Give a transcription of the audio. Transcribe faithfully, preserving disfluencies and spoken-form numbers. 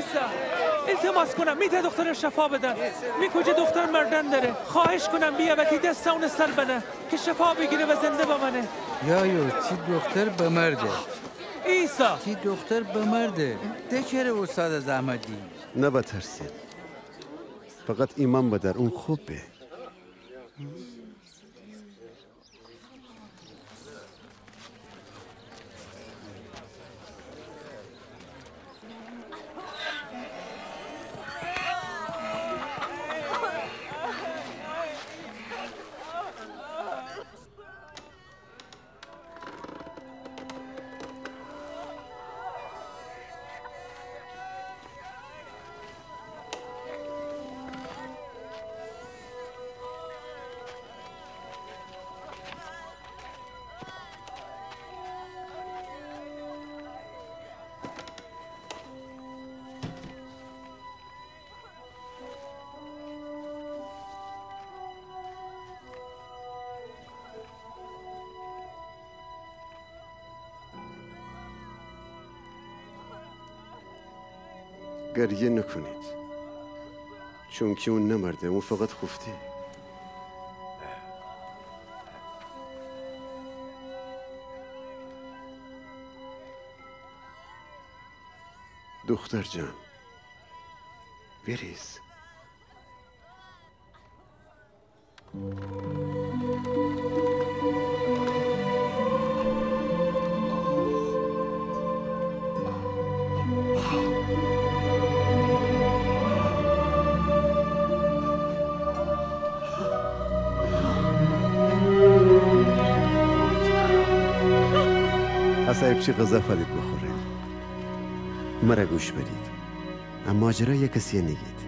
عیسی، التماس کونم، می تی دخترَ شفا بدن. می کوجه دختر مردن دره. خواهش کونم، بیا و تی دستَ اونٚ سر بنه که شفا بیگیره و زنده بمانه. یا، یا، تی دختر بمرده. عیسی! تی دختر بمرده. ده چره اوستادَ زحمت دیی؟ نبا ترسین. فقط ایمأن بدأر، اون خوب به. گریه نوکونید، چونکی اون نمرده، اون فقط خوفته. دختر جان، ویریز. هسه ایپچی غذا فدید بخوره. مره گوش بدید. اما ماجرا یه کسیه نیگید.